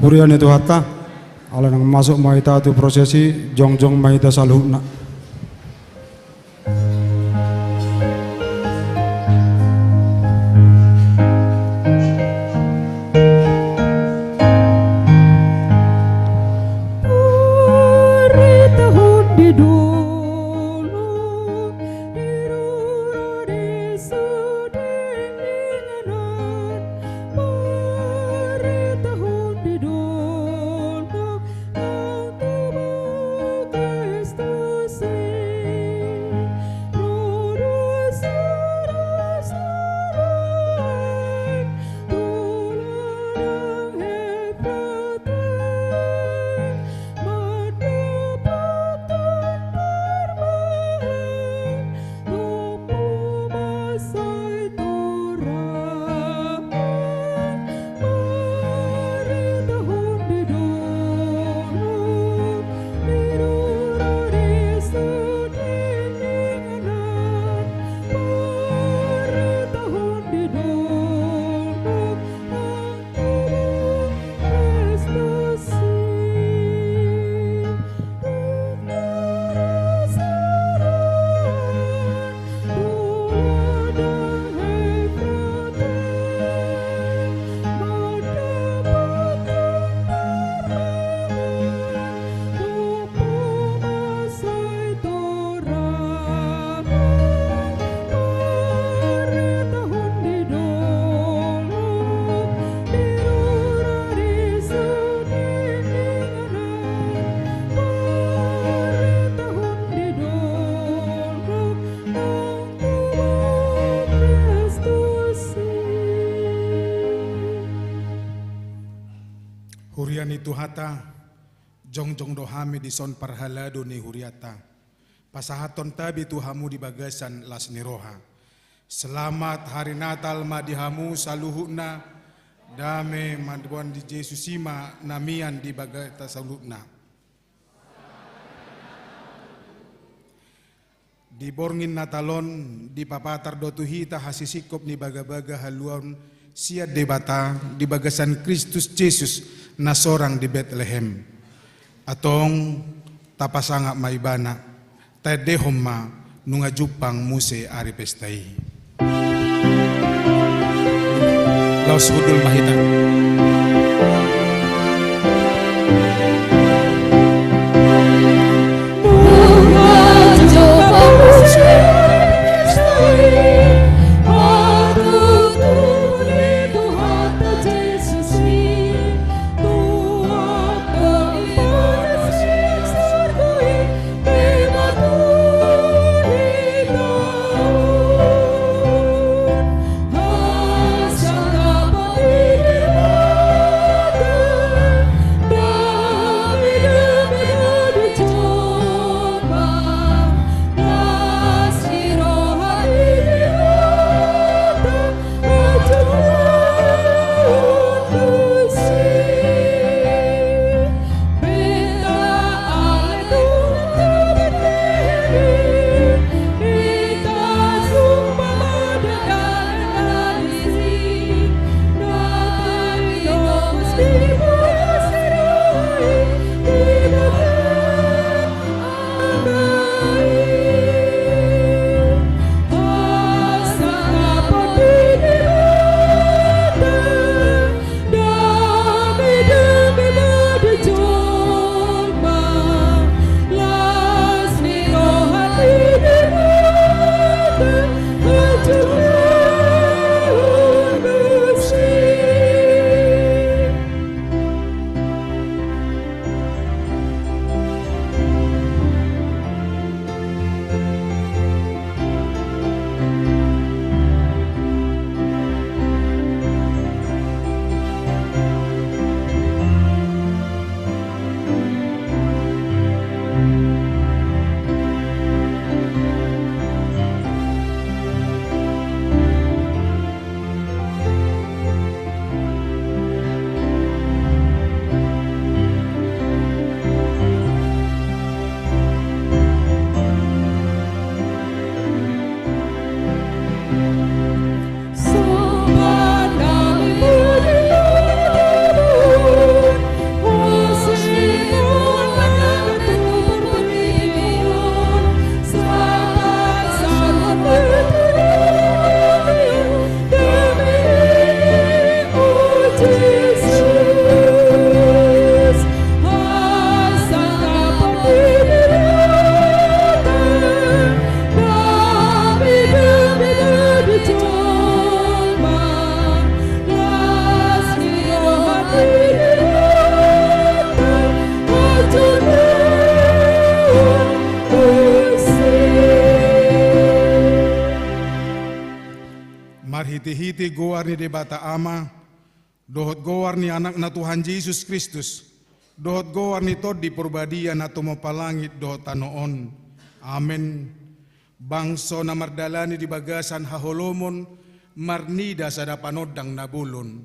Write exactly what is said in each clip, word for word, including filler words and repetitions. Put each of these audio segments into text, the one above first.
Huria ni Tuhanta, ala naeng masuk ma hita tu prosesi, jongjong ma hita saluhutna. Huria ni Tuhanta, jongjong do hami dison parhalado ni hurianta. Pasahathon tabe tu hamu di bagasan las ni roha. Selamat Hari Natal ma di hamu saluhutna. Dame ma di boan ni Jesus i ma na mian di bagata saluhutna. Di borngin Natal on, dipapatar do tu hita hasisingkop ni bagabaga haluaon sian Debata di bagasan Kristus Jesus na sorang di Betlehem. Antong, tapasangap ma Ibana, taendehon ma nunga jumpang muse ari pesta i. Laos hundul ma hita. Marhitehite goar ni Debata Ama, dohot goar ni Anakna Tuhan Jesus Kristus, dohot goar ni Tondi Porbadia na tumompa langit dohot tano on. Amen. Bangso na mardalani di bagasan haholomon, marnida sada panondang na bolon.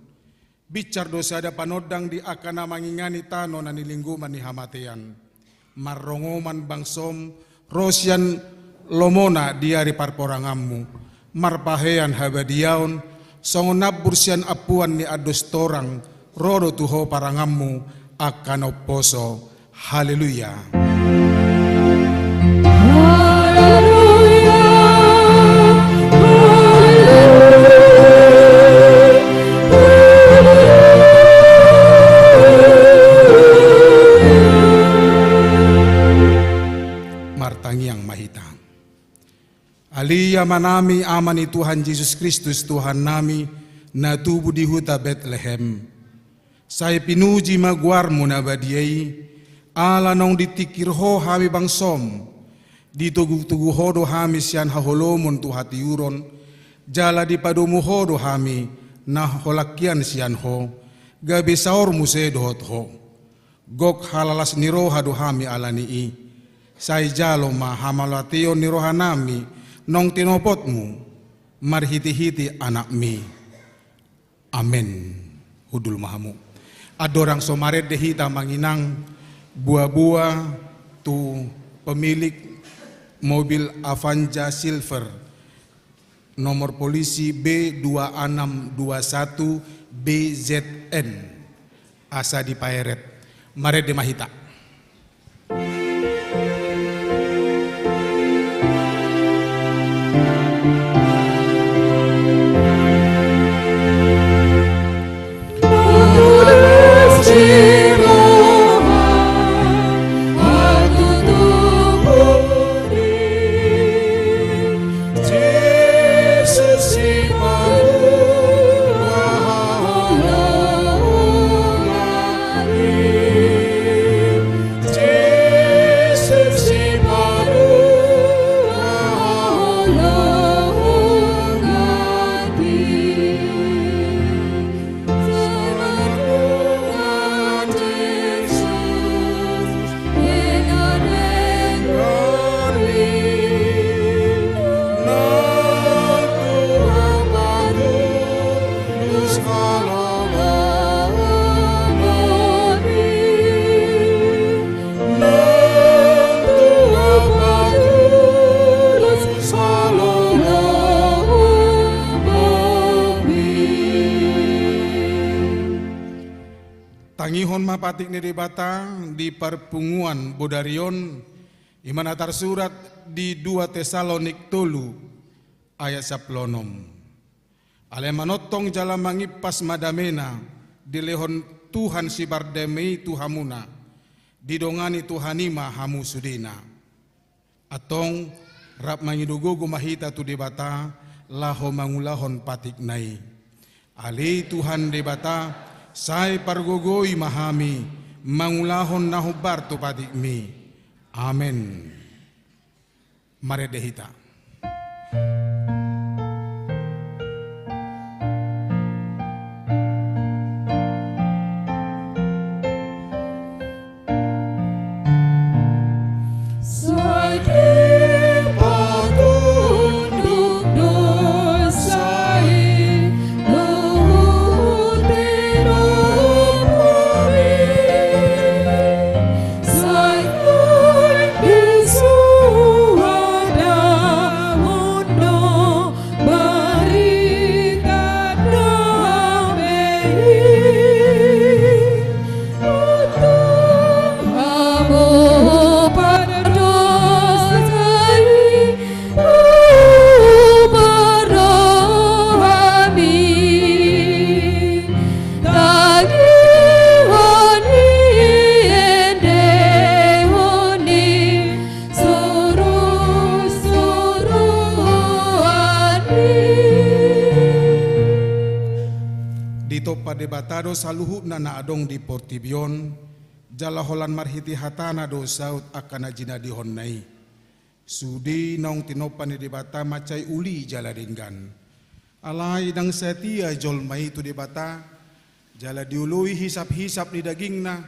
Binsar do sada panondang di angka na mangingani tano na nilinggoman ni hamatean. Marrongoman bangsom ro sian lomona di ari parporanganmu, marpahean habadiaon, songon nambur sian ampuan ni andos torang, ro do tu ho paranganmu angka na umposo. Haleluya. Haleluya. Martangiang ma hita. Ale Amanami, Ama ni Tuhan Jesus Kristus, Tuhannami, na tubu di huta Betlehem. Sai pinuji ma goarmu na badia i, ala naung ditingkir ho hami bangsom. Ditogutogu ho do hami sian haholomon tu hatiuron, jala dipadomu ho do hami na holan hian sian ho, gabe saor muse dohot ho. Gok halalas ni roha do hami ala ni i, sai jalo ma hamauliateon ni rohanami naung tinopotmu, marhitehite Anakmi. Amen. Hundul ma hamu. Andorang so marende hita, Amang Inang, boaboa tu pemilik mobil Avanza Silver, nomor polisi B dua enam dua satu B Z N, asa dipaeret. Marende ma hita. Tangihon ma patik ni Debata di parpunguan bodari on, i ma na tarsurat di dua Tesalonik tolu ayat sampulu onom. Alai manongtong jala mangimpas ma damena, dilehon Tuhan sipardame i tu hamuna, didongani Tuhan i ma hamu sudena. Antong, rap mangido gogo ma hita tu Debata, laho mangulahon patikna i. Ale Tuhan Debata, sai pargogoi ma hami, mangulahon na hombar tu patikmi. Amen. Marende hita. Ditompa Debata do saluhutna na adong di portibi on, jala holan marhite hatana do saut angka na jinadihonna i. Sude naung tinompa ni Debata mansai uli jala denggan. Alai ndang satia jolma i tu Debata, jala dioloi hisap-hisap ni dagingna,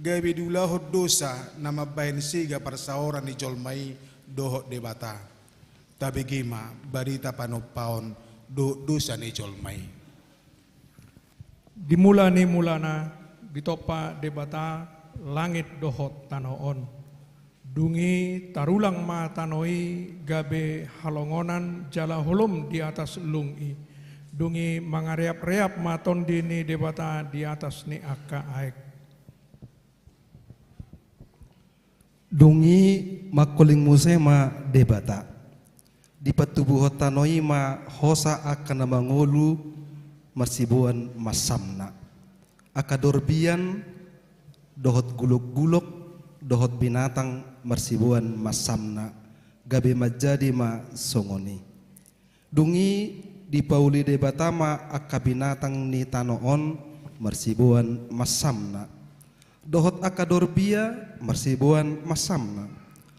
gabe diulahon dosa na mambahen sega parsaoran ni jolma i dohot Debata. Tabege ma barita panompaon dohot dosa ni jolma i. Di mula ni mulana, ditompa Debata langit dohot tano on. Dung i tarulang ma tano i gabe halongonan jala holom di atas lung i. Dung i mangareap-reap ma Tondi ni Debata di atas ni angka aek. Dung i mangkoling muse ma Debata. Dipatubuhon tano i ma hosa angka na mangolu marsiboan mansamna. Angka dorbian dohot gulok-gulok dohot binatang marsiboan mansamna, gabe manjadi ma songon i. Dung i dipauli Debata ma angka binatang ni tano on marsiboan mansamna, dohot angka dorbia marsiboan mansamna,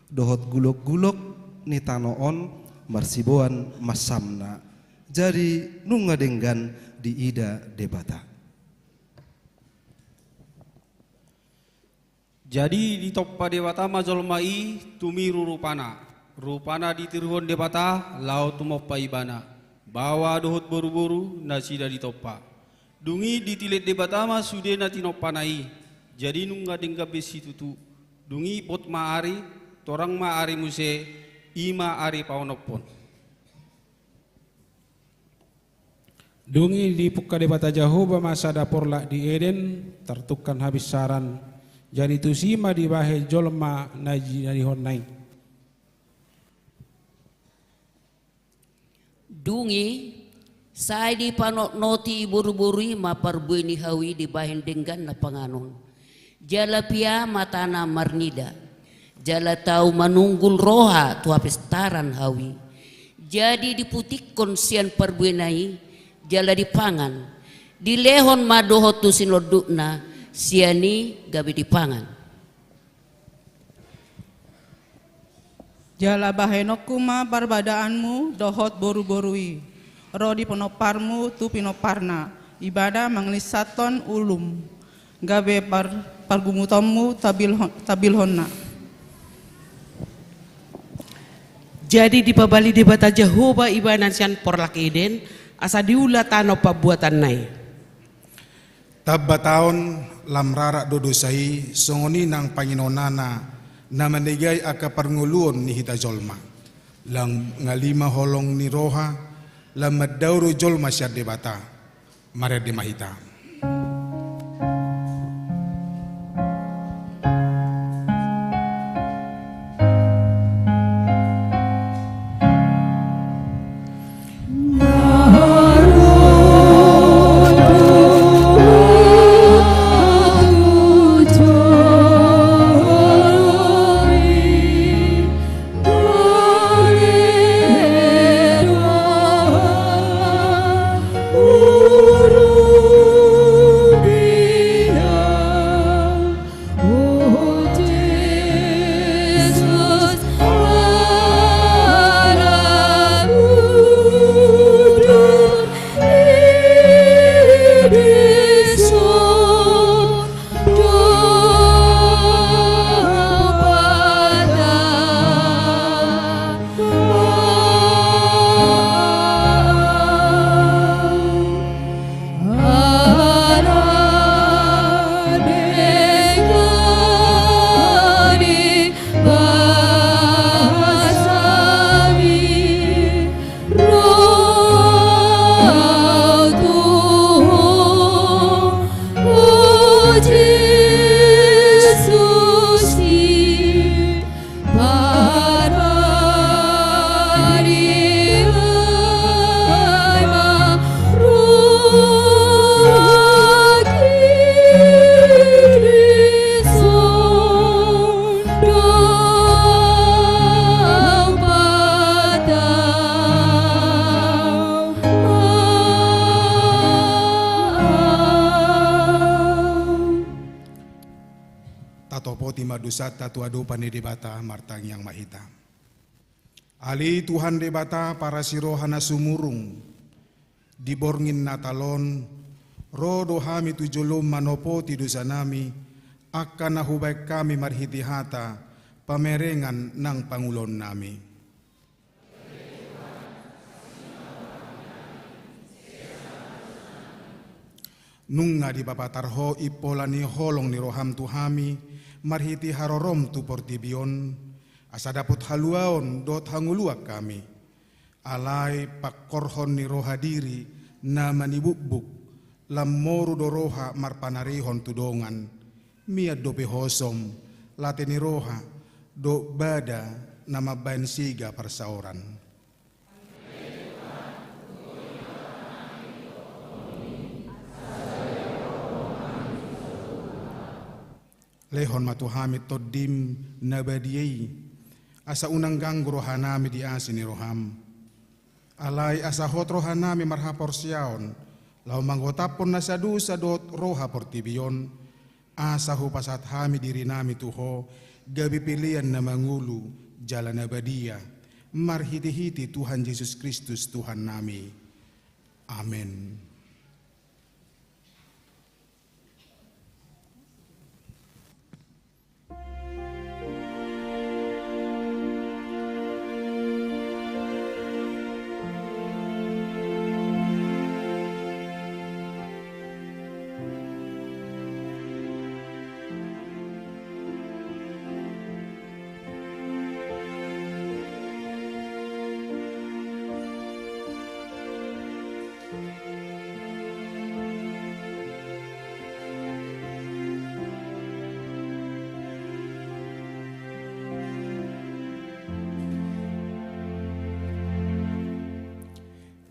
dohot gulok-gulok ni tano on marsiboan mansamna. Jadi nunga denggan diida Debata. Jadi ditompa Debata ma jolma i tumiru rupana. Rupana ditiruhon Debata laho tumompa ibana. Baoa dohot boru-boru nasida ditompa. Dung i ditilen Debata ma sude na tinompana i. Jadi nunga denggan be situtu. Dung i bot ma ari, torang ma ari muse, i ma ari paonomhon. Dung i dipungka Debata Jahowa ma sada porlak di Eden, tartungkan habinsaran, jadi tusi ma dibahen jolma na jinadihonna i. Dung i, sai dipanotnoti boru-boru i ma parbue ni hau i dibahen dengganna panganon. Jala pia ma tana marnida. Jala tau manunggul roha tu hapistaran hau i. Jadi diputikkon sian parbuena i, jala dipangan. Dilehon ma dohot tu sinondukna, sian i gabe dipangan. Jala bahenonku ma parbadaanmu dohot boru-boru i, ro di pinomparmu tu pinomparna, ibana mangilinsathon ulum, gabe par-, pargumutonmu tabilhon-, tabilhonna. Jadi dipabali Debata Jahowa ibana sian porlak Eden, asa diula tano pambuatanna i. Tamba taon lam rarat do dosa i, songon i nang panginonana, na manegai angka parngoluon ni hita jolma. Lam ngali ma holong ni roha, lam mandao do jolma sian Debata. Marende ma hita. Tatopoti ma dosanta tu adopan ni Debata, martangiang ma hita. Ale Tuhan Debata, parasi roha na sumurung, Di borngin Natal on, ro do hami tu jolom manopoti dosanami, angka na hubaen hami marhite hata, pamerengan nang pangulaonnami. Nunga dipapatar Ho impola ni holong ni roham tu hami, marhite harorom tu portibi on, asa dapot haluaon dohot hangoluan hami. Alai pangkorhon ni roha diri na manibubbuk, lam moru do roha marpanarihon tu dongan, mian dope hosom, late ni roha, dohot bada na mambaen siga parsaoran. Lehon ma tu hami Tondim na badia i, asa unang ganggu rohanami di asi ni roham. Alai asa hot rohanami marhaporseaon, laho manggotaphon nasa dosa dohot roha portibi on, asa hupasahat hami dirinami tu Ho, gabe pelean na mangolu jala na badia, marhitehite Tuhan Jesus Kristus Tuhannami. Amen.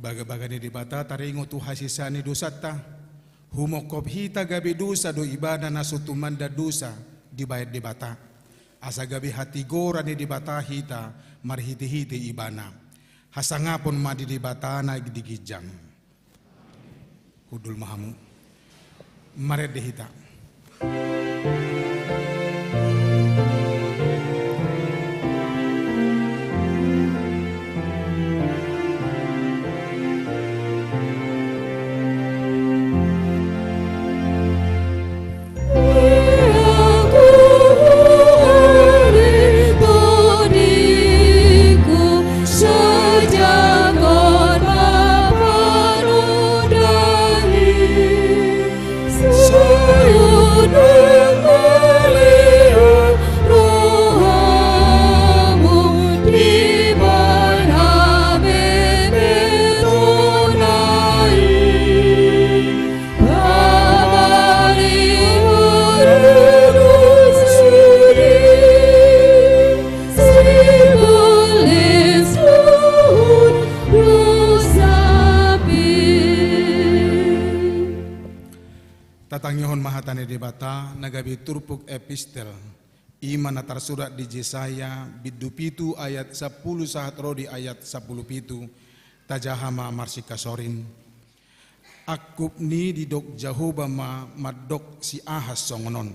Bagabaga ni Debata taringot tu hasesaan ni dosanta, humongkop hita gabe dosa do ibana na so tumanda dosa dibaen Debata, asa gabe hatigoran ni Debata hita marhitehite ibana. Hasangapon ma di Debata na di ginjang. Hundul ma hamu. Marende hita. Tatangihon ma hata ni Debata na gabe turpuk epistel, i ma na tarsurat di Jesaya bindu pitu ayat sampulu sahat ro di ayat sampulu pitu. Tajaha ma marsiangkasoring. Angkup ni didok Jahowa ma mandok si Ahas songon on.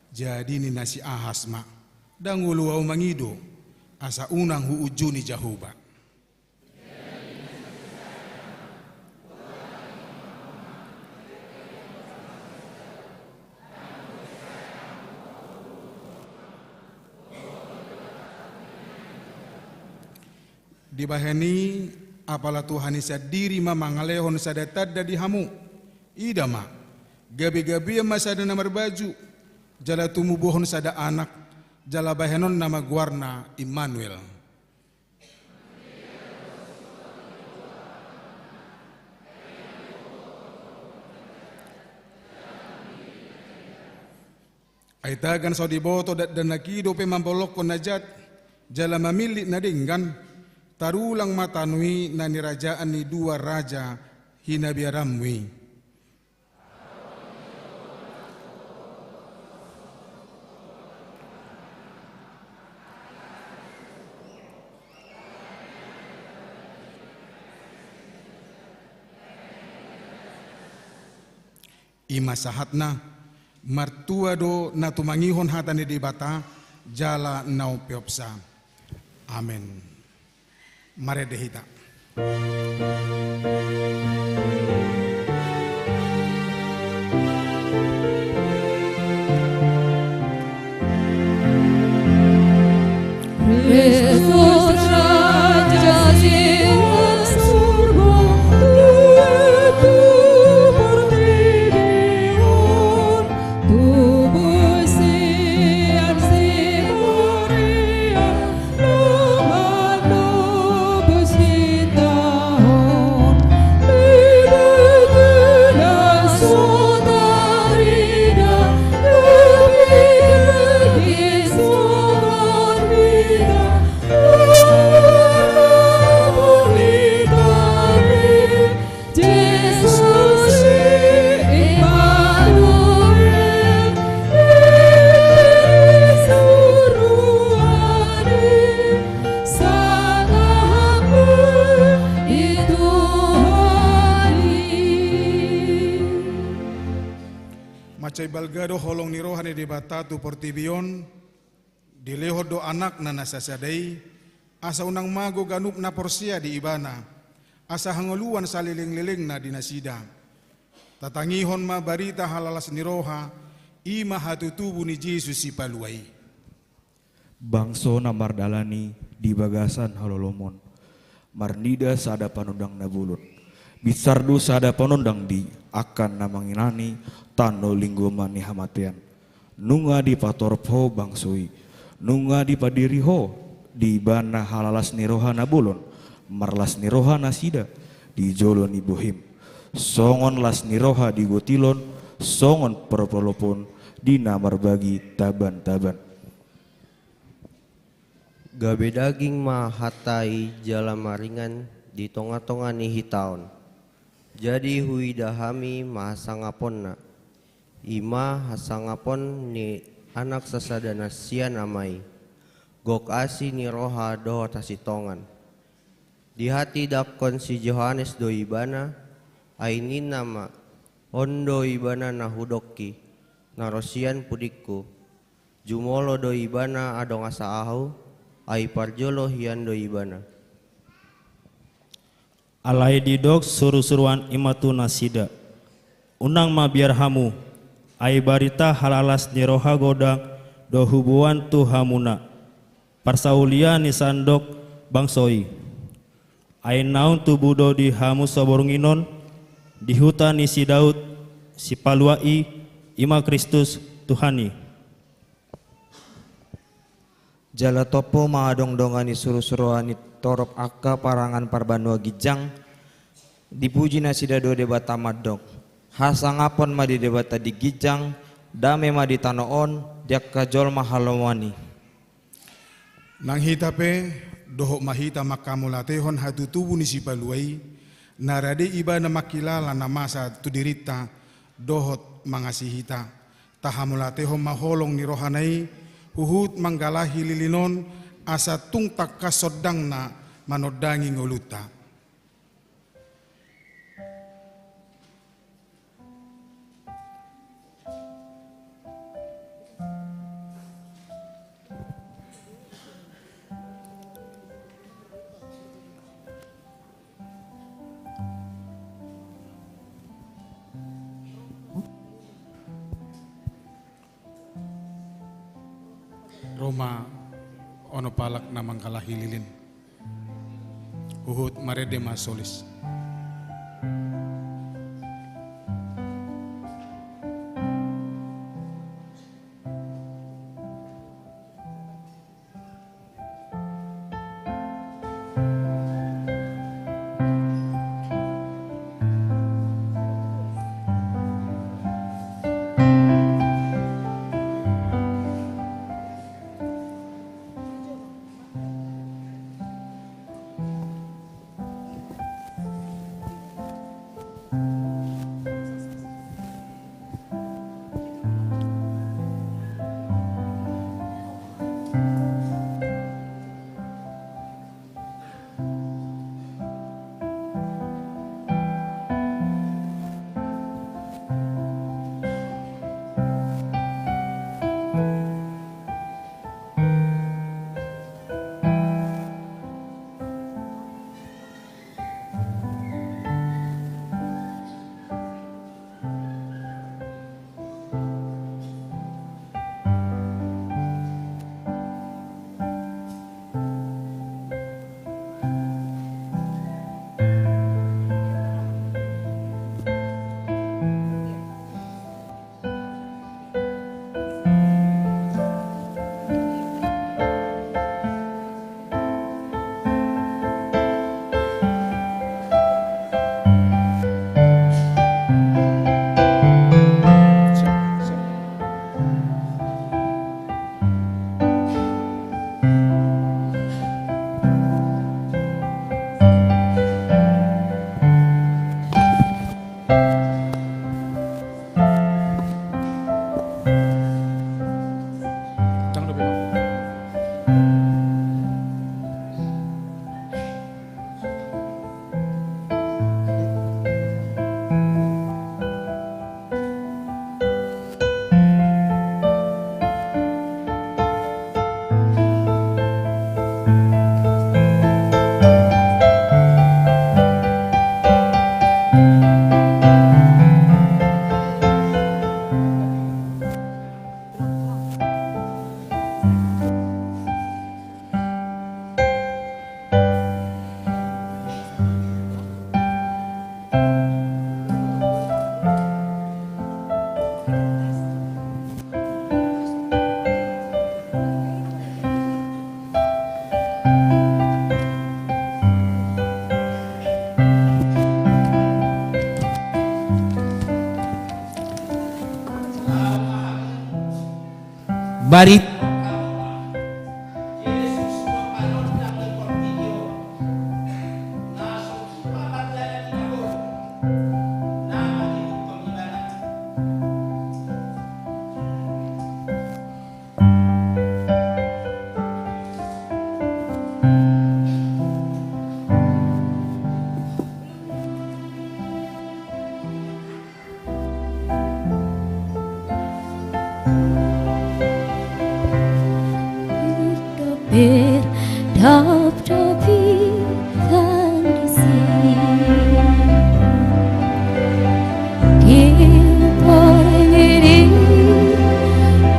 Jadi ninna si Ahas ma, ndang olo ahu mangido, asa unang huunjuni Jahowa. Dibahen i, apala Tuhan i sandiri ma mangalehon sada tanda di hamu. Ida ma, gabegabean ma sada na marbaju, jala tumubuhon sada anak, jala bahenonna ma goarna Immanuel. Ai tagan so diboto dakdanak i dope mambolongkon na jat, jala mamillit na denggan, tarulang ma tano i na nirajaan ni dua raja hinabiaranmu i. I ma sahatna, Martua do na tumangihon hata ni Debata jala na umpeopsa. Amen. Marende hita. Mansai balga do holong ni roha ni Debata tu portibi on, dilehon do Anakna na sasada i, asa unang mago ganup na porsea di Ibana, asa hangoluan salelenglelengna di nasida. Tatangihon ma barita halalas ni roha, i ma hatutubu ni Jesus Sipalua i. Bangso na mardalani di bagasan halolomon, marnida sada panondang na bolon. Binsar do sada panondang di angka na manginani tano linggoman ni hamatean. Nunga dipatorop Ho bangso i, nunga dipadiri Ho di Ibana halalas ni roha na bolon, marlas ni roha nasida di jolo ni bohim. Songon las ni roha di gotilon, songon parpolopon di na marbagi tabantaban. Gabe daging ma hata i jala maringan di tongatonga ni hita on. Jadi huida hami ma hasangaponna, i ma hasangapon ni Anak sasadana sian Ama i. Gok asi ni roha dohot hasintongan. Dihatindangkon si Johannes do Ibana, ai ninna ma: On do Ibana na hudokki, na ro sian pudingku. Jumolo do Ibana adong asa Ahu, ai parjolo hian do Ibana. Alai didok surusuruan i ma tu nasida: Unang mabiar hamu, ai barita halalas ni roha godang do huboan tu hamuna. Parsaulian ni sandok bangso i. Ai naung tubu do di hamu so borngin on, di huta ni si Daud, Sipalua i, i ma Kristus, Tuhan i. Jala tompu ma adong dongan ni surusuruan i torop angka parangan parbanua ginjang, dipuji nasida do Debata mandok: Hasangapon ma di Debata di ginjang, dame ma di tano on, di angka jolma halomoan i. Nang hita pe, dohot ma hita manghamauliatehon hatutubu ni Sipalua i, na rade Ibana mangkilala na masa tu dirinta, dohot mangasihita. Tahamauliatehon ma holong ni rohana i, huhut manggalahi lilin on, asa tung tangkas sondangna manondangi ngolunta. Ro ma onom halak na manggalahi lilin. Huhut marende ma solis. Ari. Dob pir, dob dopi tangisi. Di porngiri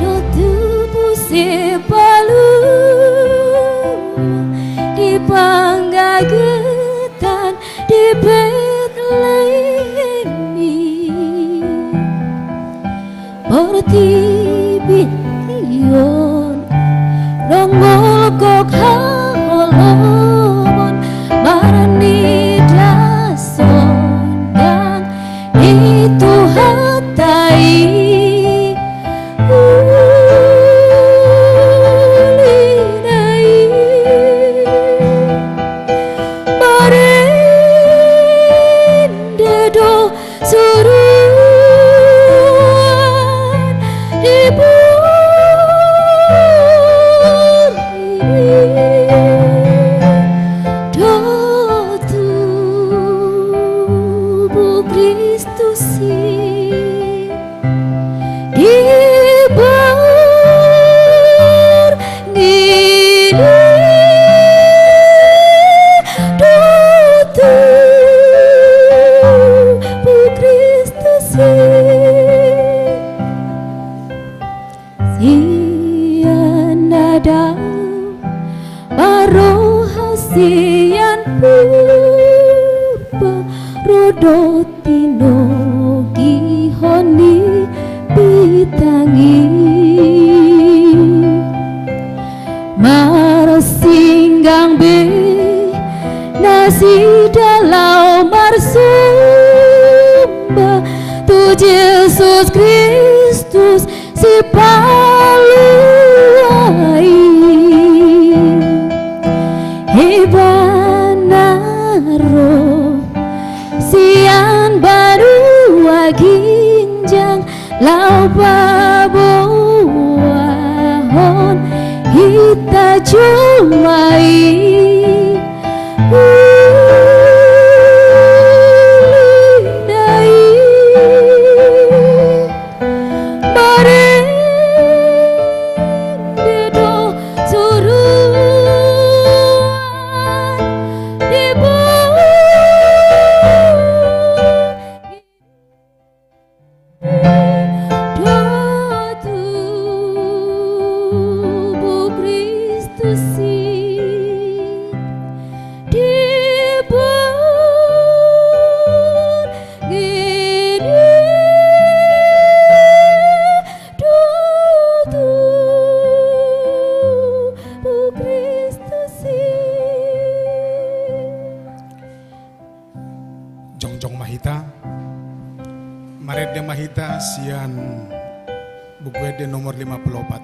do tubu si Palu, di panggagetan di Betlehem i. Portibi on rongol gok haholomon, marnida sondang ni Tuhanta i. Uli nai marende do suruan di boru i, do tubu Kristus i. Di borngin i do tubu Kristus i. Sian na dao marroha sian Purba, ro do tinogihon ni bintang i. Marsinggang be nasida laho marsomba tu Jesus Kristus Sipalua i. Ibana ro sian banua ginjang laho paboahon hita jolma i. Uli nai marende do suruan di borngin i, do tubu Kristus i. Di borngin i do tubu Kristus i. Jongjong ma hita. Marende ma hita sian Buku Ende nomor lima puluh opat.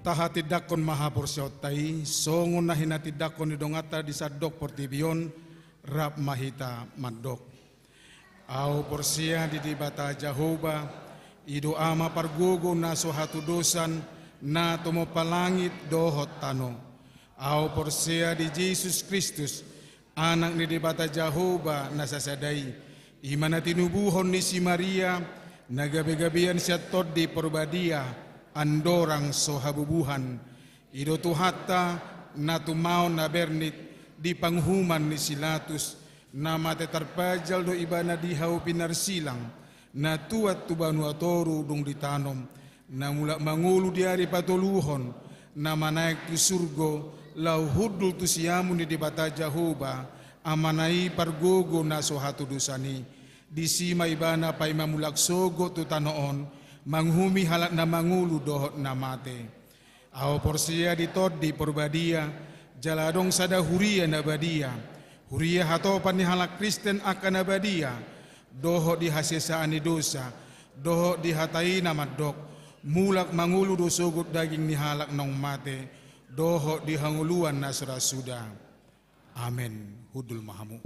Tahatindangkon ma haporseaonta i, songon na hinatindangkon ni donganta di sandok portibi on, rap ma hita mandok. Ahu porsea di Debata Jahowa, i do Ama pargogo na so hatudosan, na tumompa langit dohot tano. Ahu porsea di Jesus Kristus, Anak ni Debata Jahowa na sasada i, i ma na tinubuhon ni si Maria, na gabegabean sian Tondi Porbadia, andorang so habubuhan. I do Tuhanta, na tumaon na bernit di panguhuman ni si Latus, na mate tarpajal do Ibana di hau pinarsilang, na tuat tu banua toru dung ditanom, na mulak mangolu di ari patoluhon, na manaek tu surgo, laho hundul tu siamun ni Debata Jahowa, Amana i pargogo na so hatudosan i. Disi ma Ibana paima mulak sogot tu tano on, manguhumi halak na mangolu dohot na mate. Ahu porsea di Tondi Porbadia, jala adong sada huria na badia, huria hatopan ni halak Kristen angka na badia, dohot di hasesaan ni dosa, dohot di hata i na mandok, mulak mangolu do sogot daging ni halak naung mate, dohot di hangoluan na so ra suda. Amen. Hundul ma hamu.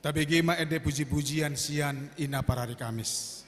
Tabege ma ende pujipujian sian ina parari Kamis.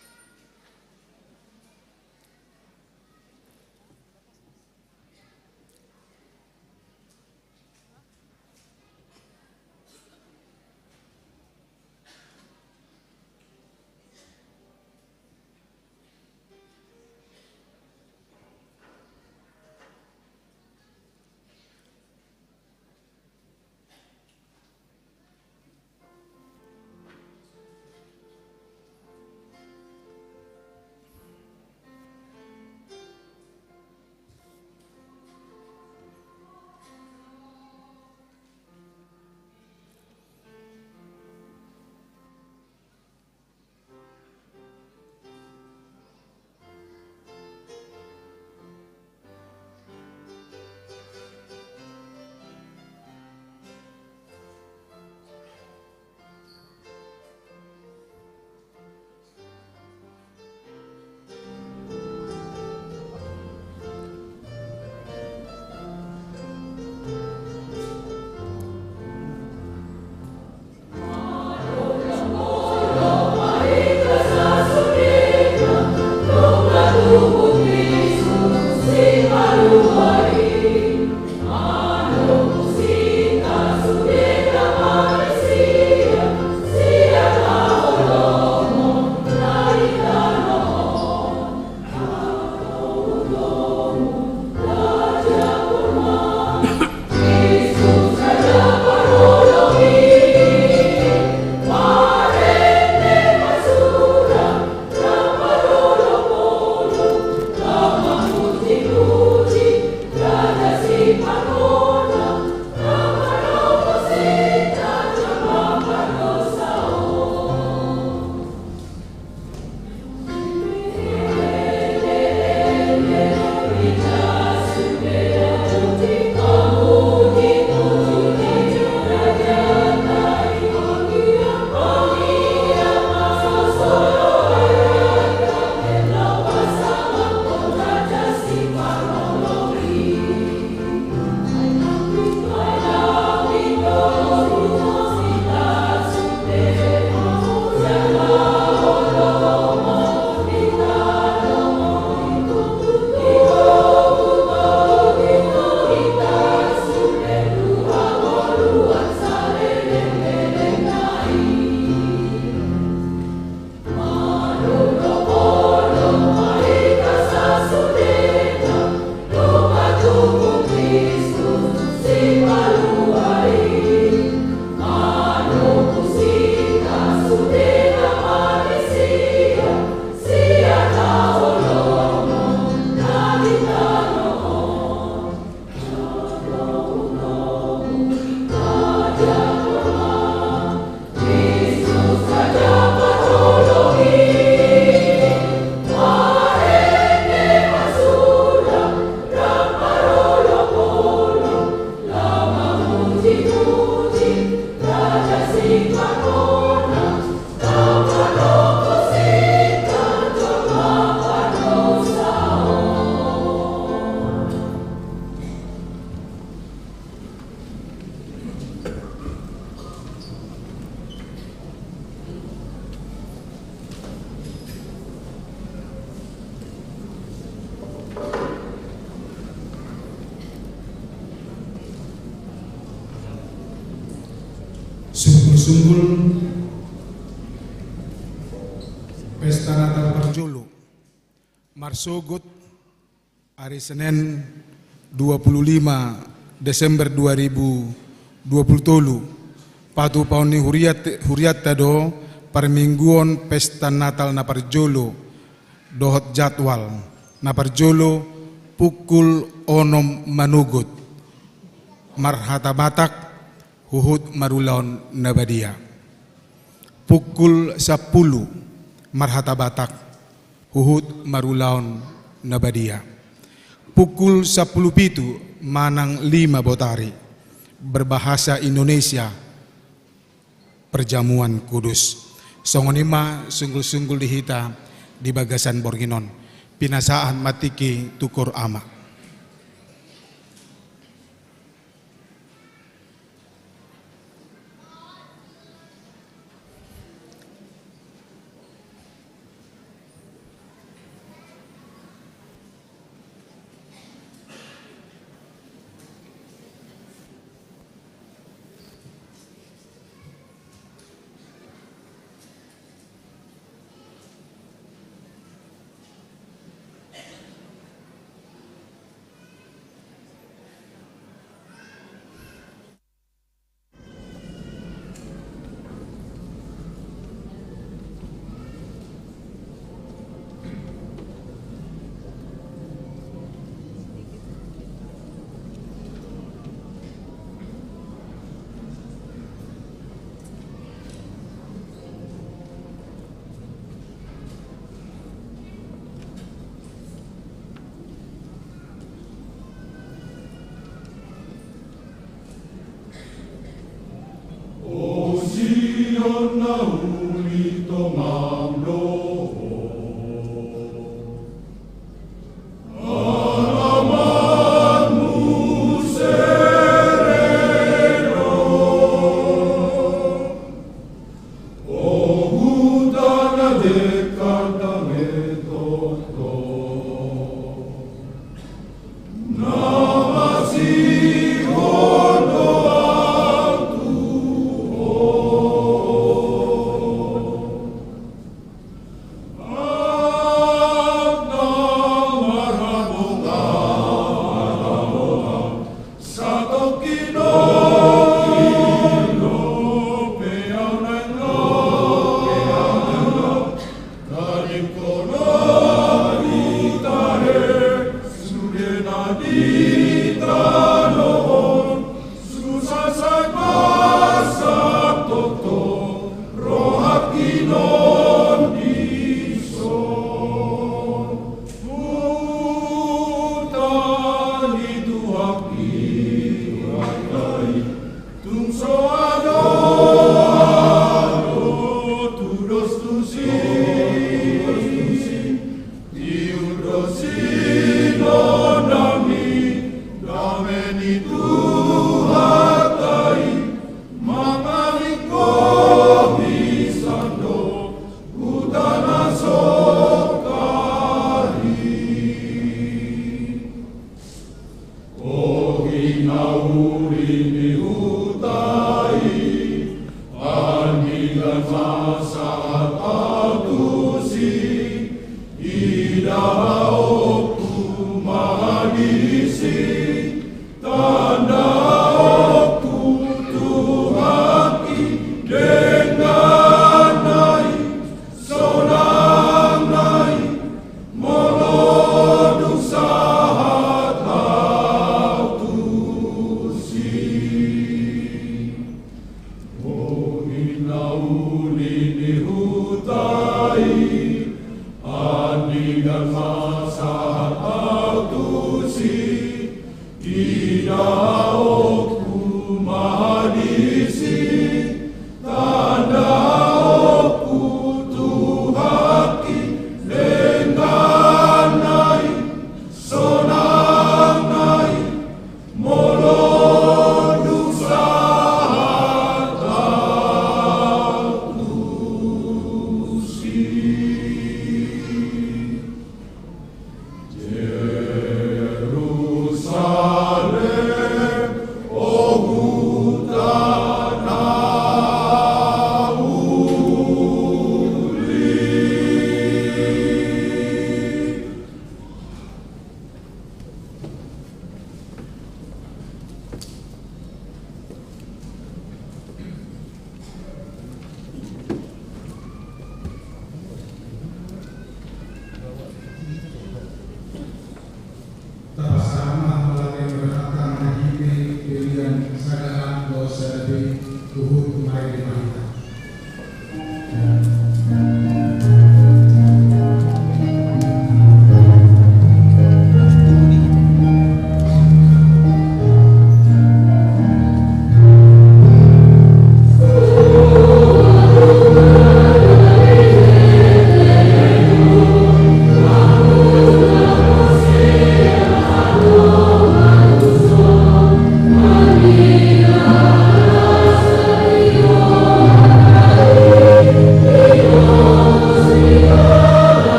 Sungkul pesta Natal parjolo marsogot ari Senen dua puluh lima Desember dua ribu dua puluh tolu. Patupaon ni huriat-, hurianta do parmingguon pesta Natal na parjolo dohot jadwal. Na parjolo pukul onom manogot marhata Batak huhut marulaon na badia. Pukul sampulu marhata Batak huhut marulaon na badia. Pukul sampulu pitu manang lima botari berbahasa Indonesia, perjamuan kudus. Songon i ma sungkul-sungkul di hita di bagasan borngin on. Pinasahat ma tingki tu koor ama.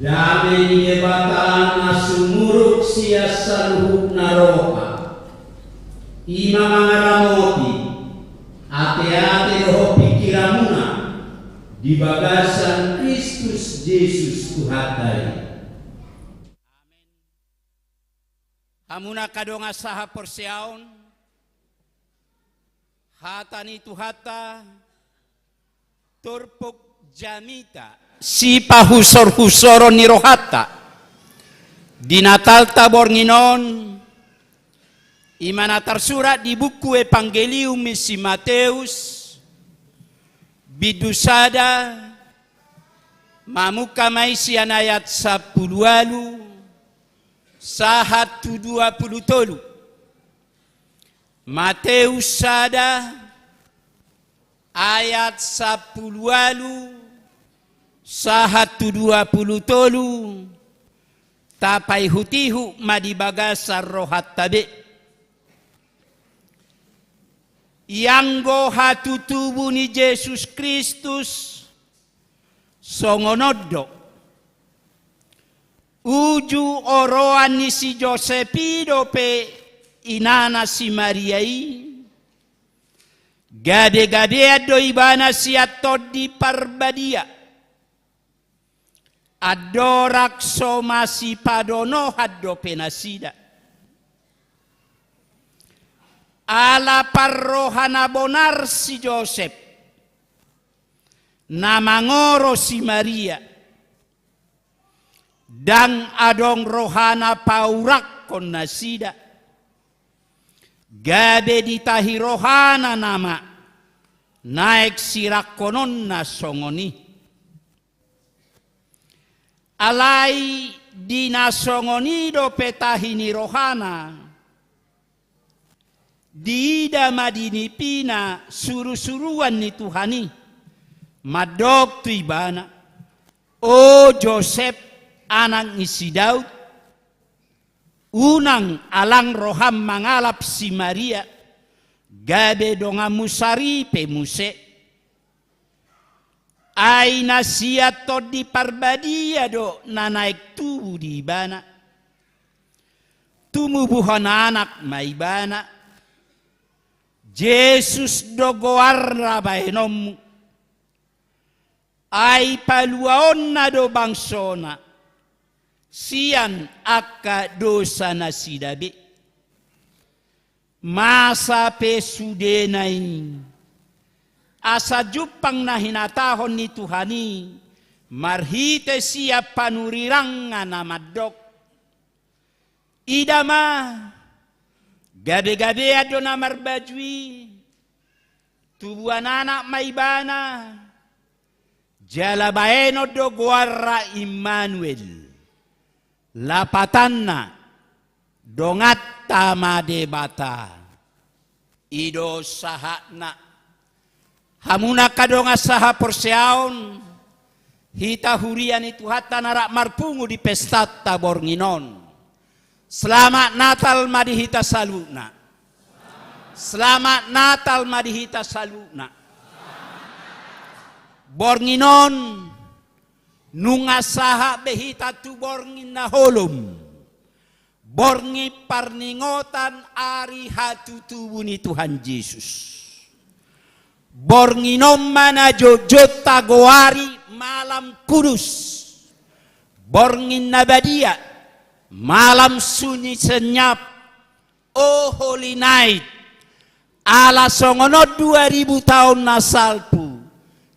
Dame ni Debata na sumurung sian saluhutna roha, i ma mangaramoti ateate dohot pingkiranmuna di bagasan Kristus Jesus Tuhanta i. Amen. Hamuna angka dongan sahaporseaon, hata ni Tuhanta, turpuk jamita, sipahusorhusoron ni rohanta di Natalta borngin on, i ma na tarsurat di buku Evangelium ni si Mateus, bindu sada, mamungka ma i sian ayat sampulu ualu sahat tu dua pulu tolu. Mateus sada, ayat sampulu ualu sahat tu dua pulu tolu, tapaihutihut ma di bagasan rohanta be. Ianggo hatutubu ni Jesus Kristus, songon on do. Uju oroan ni si Josep i dope inana si Maria i, gabegabean do ibana sian Tondi Parbadia. Andorang so masipadonohan dope nasida. Ala parroha na bonar si Josep, na mangoro si Maria, ndang adong rohana paurakkon nasida. Gabe ditahi rohana nama naeng sirakkononna songon i. Alai di na songon i dope tahi ni rohana, diida ma di nipina surusuruan ni Tuhan i, mandok tu ibana: O Josep, anak ni si Daud, unang alang roham mangalap si Maria, gabe donganmu saripe muse. Ai na sian Tondi Parbadia do na naeng tubu di ibana. Tumubuhon anak ma ibana. Jesus do goarna bahenonmu. Ai paluaonna do bangsona sian angka dosanasida be. Masa pe sudena i, asa jumpang na hinatahon ni Tuhan i Marhite sian panurirangna na mandok: Ida ma, gabe-gabean do na marbaju i, tubuan anak ma ibana, jala baenon do goarna Immanuel. Lapatanna, donganta ma Debata. I do sahatna. Hamu na angka dongan sahaporseaon, hita huria ni Tuhanta na rap marpungu di pestanta borngin on, selamat Natal ma di hita saluhutna. Selamat Natal ma di hita saluhutna. Borngin on, nunga sahat be hita tu borngin na holom. Borngin parningotan ari hatutubu ni Tuhan Jesus. Borngin on ma na jotjot tagoari malam kudus. Borngin na badia, malam sunyi senyap, O Holy Night. Ala songon on dua ribu taon na salpu,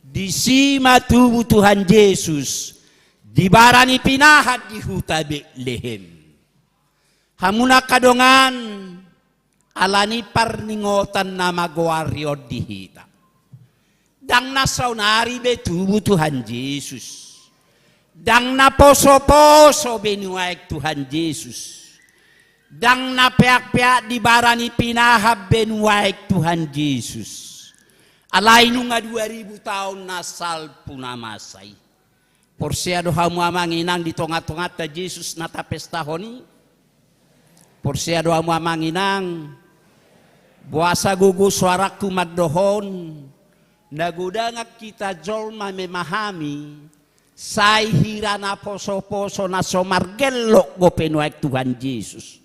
disi ma tubu Tuhan Jesus, di bara ni pinahan di huta Betlehem. Hamu na angka dongan, alani parningotan na magoari on di hita. Ndang na saonari be tubu Tuhan Jesus. Ndang na poso-poso be nuaeng Tuhan Jesus. Ndang na peak-peak di bara ni pinahan be nuaeng Tuhan Jesus. Alai nunga dua ribu taon na salpu na masa i. Porsea do hamu amang inang di tonga-tonganta Jesus na tapestahon i? Porsea do hamu amang inang? Boasa gogo soarangku mandohon, na godangan hita jolma memahami, sai hira na poso-poso na so margellok dope nuaeng Tuhan Jesus.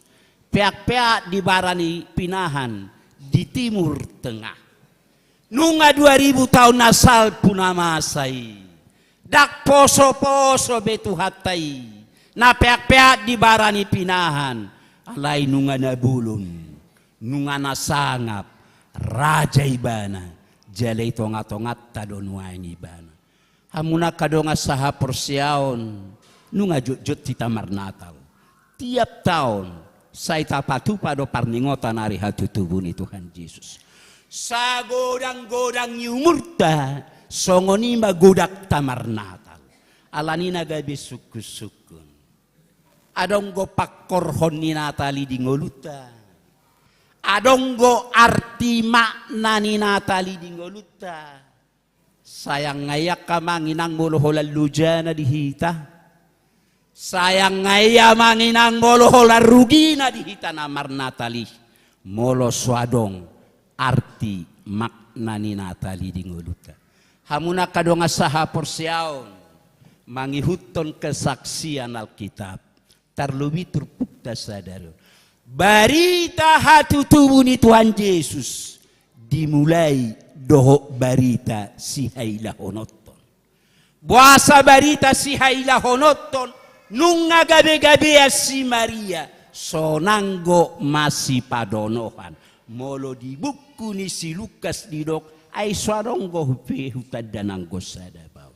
Peak-peak di bara ni pinahan di Timur Tengah. Nunga dua ribu taon na salpu na masa i. Ndang poso-poso be Tuhanta i. Na peak-peak di bara ni pinahan. Alai nunga na bolon. Nunga na sangap. Raja ibana. Jala i tonga-tonganta do nuaeng ibana. Hamu na angka dongan sahaporseaon, nunga jotjot hita marnatal. Tiap taon, sai tapatupa do parningotan ari hatutubu ni Tuhan Jesus. Sagodang-godang ni umurta, songon i ma godangta marnatal. Alani na gabe sungkun-sungkun. Adong do pangkorhon ni Natal i di ngolunta. Adong do arti makna ni Natal i di ngolunta. Sai angka i angka amang inang molo holan lojana di hita. Sai angka i amang inang molo holan rugina di hita na marnatal i. Molo so adong arti makna ni Natal i di ngolunta. Hamu na angka dongan sahaporseaon, mangihuthon kesaksian Alkitab. Tarlobi turpukta sadari on. Barita hatutubu ni Tuhan Jesus dimulai dohot barita sihailahononton. Boasa barita sihailahononton? Nunga gabe-gabean si Maria, sonang do masipadonohan. Molo di buku ni si Lukas didok, ai so adong dope hutanda nanggo sada baoa.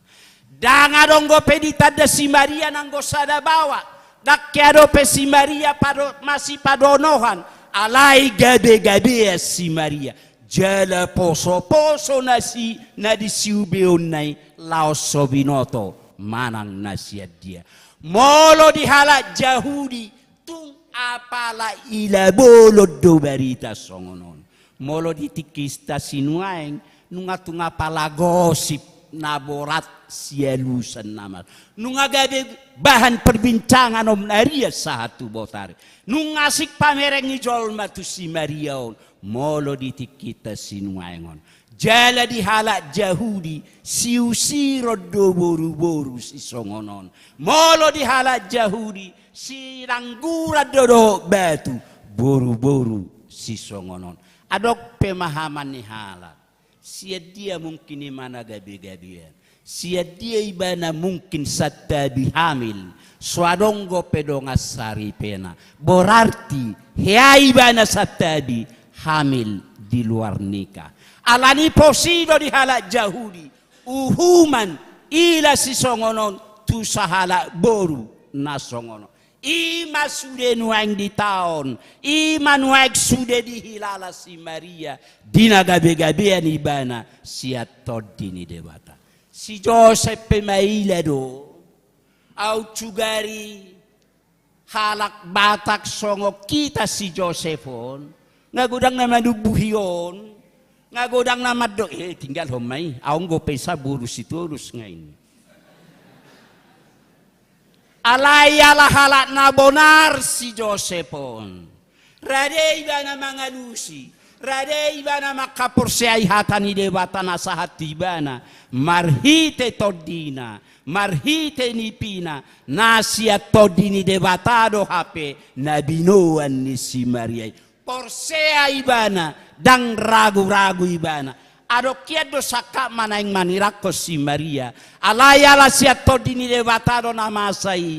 Ndang adong dope ditanda si Maria nanggo sada baoa. Ndang hea dope si Maria pado-, masipadonohan. Alai gabe-gabean si Maria. Jala poso-poso na si, na di siubeonna i laos so binoto manang na sian dia. Molo di halak Jahudi, tung apala ila bolon do barita songon on. Molo di tingkita sinuaeng, nunga tung apala gosip na borat sialusan nama. Nunga gabe bahan perbincangan om na rian sahat tu botari. Nunga asing pamereng ni jolma tu si Maria on. Molo di tingkita sinuaeng on. Jala di halak Jahudi, siusiron do boru-boru sisongon on. Molo di halak Jahudi, sinangguran do dohot batu, boru-boru sisongon on. Adong pemahaman ni halak. Sian dia mungkin ibana gabe-gabean. Sian dia ibana mungkin santabi hamil. So adong dope dongan saripena. Berarti hea ibana santabi hamil di luar nikah. Alani posi do di halak Jahudi. Uhuman Ila sisongon on tu sahalak boru na songon on. I ma sude nuaeng ditaon, i ma nuaeng sude dihilala si Maria, di na gabegabean ibana sian Tondi ni Debata. Si Josep pe maila do, au sugari halak Batak songon hita si Josep on, nga godang na manumbuhi on, nga godang na mandok, eh, tinggalhon ma i, au anggo pe sa boru Sitorus nga i. Alai ala halak na bonar si Josep on. Rade ibana mangalusi, rade ibana mangkaporseai hata ni Debata na sahat tu ibana, marhite tondina, marhite nipina, na sian Tondi ni Debata do hape na binoan ni si Maria i. Porsea ibana, ndang ragu-ragu ibana. Adong hian do sangkap ma naeng manirakkon si Maria. Alai ala sian Tondi ni Debata do na masa i.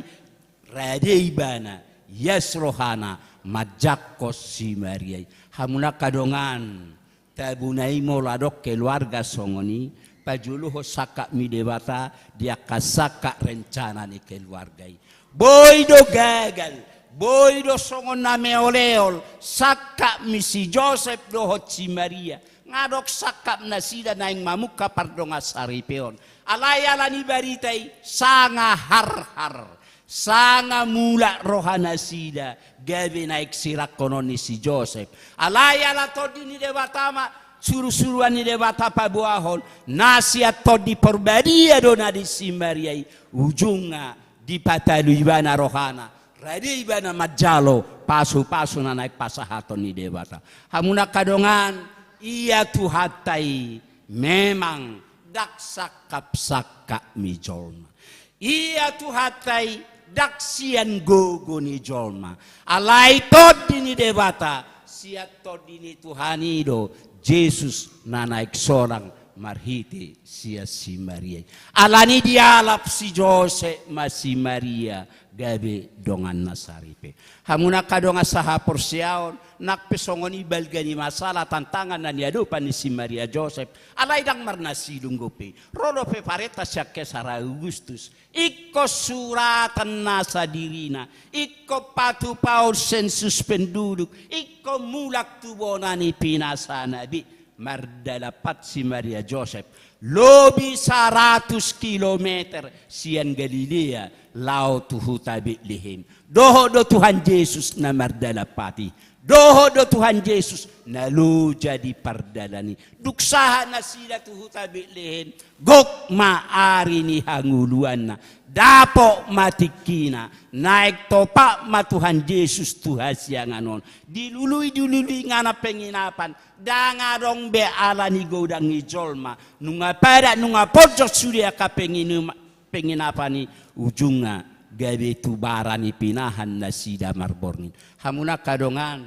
Rade ibana, ias rohana, manjangkon si Maria i. Hamu na angka dongan, tabona i molo adong keluarga songon i, pajolohon sangkap ni Debata, di angka sangkap rencana ni keluarga i. Boi do gagal, boi do songon na meoleol, sangkap ni si Josep dohot si Maria. Nga adong sangkap nasida naeng mamungka pardongan saripeon. Alai ala ni barita i sanga harhar, sanga mulak roha nasida, gabe naeng sirangkonon ni si Josep. Alai ala Tondi ni Debata ma, surusuruan ni Debata paboahon, na sian Tondi Porbadia do na di si Maria i, ujungna dipatalui ibana rohana. Rade ibana manjalo pasupasu na naeng pasahaton ni Debata. Hamu na angka dongan, ia Tuhanta i memang ndang sangkapsangkap ni jolma. Ia Tuhanta i ndang sian gogo ni jolma. Alai Tondi ni Debata, sian Tondi ni Tuhan i do Jesus na naeng sonang marhite sian si Maria i. Alani dialap si Josep ma si Maria gabe donganna saripe. Hamu na angka dongan sahaporseaon, nang pe songon i balga ni masalah tantangan na niadopan ni si Maria Josep, alai ndang marnasidung dope. Ro dope parenta sian Kesar Augustus, ingkon suratan nasa dirina, ingkon patupaon sensus penduduk, ingkon mulak tu bona ni pinasana be. Mardalan pat si Maria Josep lobi saratus kilometer sian Galilea laho tu huta Betlehem. Dohot do Tuhan Jesus na mardalan pat i. Dohot do Tuhan Jesus na loja di pardalan i. Dung sahat nasida tu huta Betlehem, gok ma ari ni hangoluanna. Dapot ma tingkina. Naeng topak ma Tuhan Jesus tu hasiangan on. Dilului, dilului inganan penginapan. Ndang adong be ala ni godang ni jolma. Nunga padat, nunga ponjot sude angka penginuma-, penginapan i, ujungna gabe tu bara ni pinahan nasida marborngin. Hamu na angka dongan,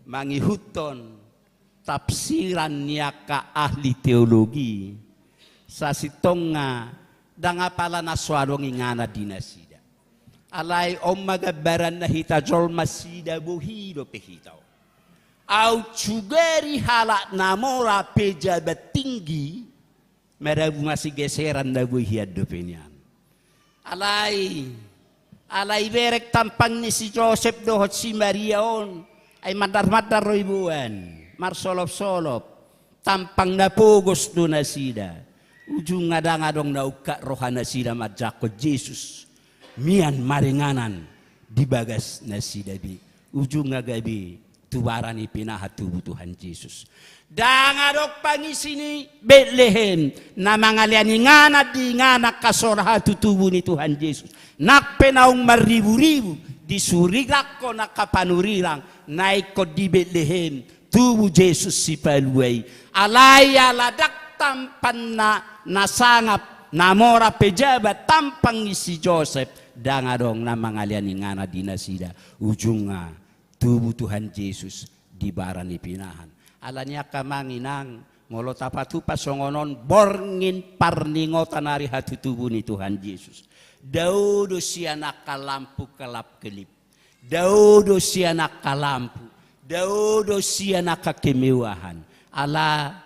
mangihuthon tafsiran ni angka ahli teologi, sasintongna ndang apala na so adong inganan di nasida. Alai on ma gambaranna hita jolma, sida bohi dope hita on. Au sugari halak na mora pejabat tinggi, marabu masigeseran na boi hian dope nian. Alai, alai bereng tampang ni si Josep dohot si Maria on, ai mandar-mandar do iboan, marsolop-solop, tampang na pogos do nasida. Ujungna ndang adong na ungkap roha nasida manjangkon Jesus mian maringanan di bagas nasida be. Ujungna gabe tu bara ni pinahan tubu Tuhan Jesus. Ndang adong pangisi ni Betlehem na mangalean inganan di inganan hasoratan tu tubu ni Tuhan Jesus. Nang pe naung marribu-ribu disurirakkon angka panurirang na ingkon di Betlehem tubu Jesus Sipalua i. Alai ala ndang tampanna na sangap na mora pejabat tampang ni si Josep, ndang adong na mangalean inganan di nasida. Ujungna tubu Tuhan Jesus di bara ni pinahan. Alani angka amang inang, molo tapatupa songon on, borngin parningotan ari hatutubu ni Tuhan Jesus. Dao do sian angka lampu kelap-kelip. Dao do sian angka lampu. Dao do sian angka kemewahan. Ala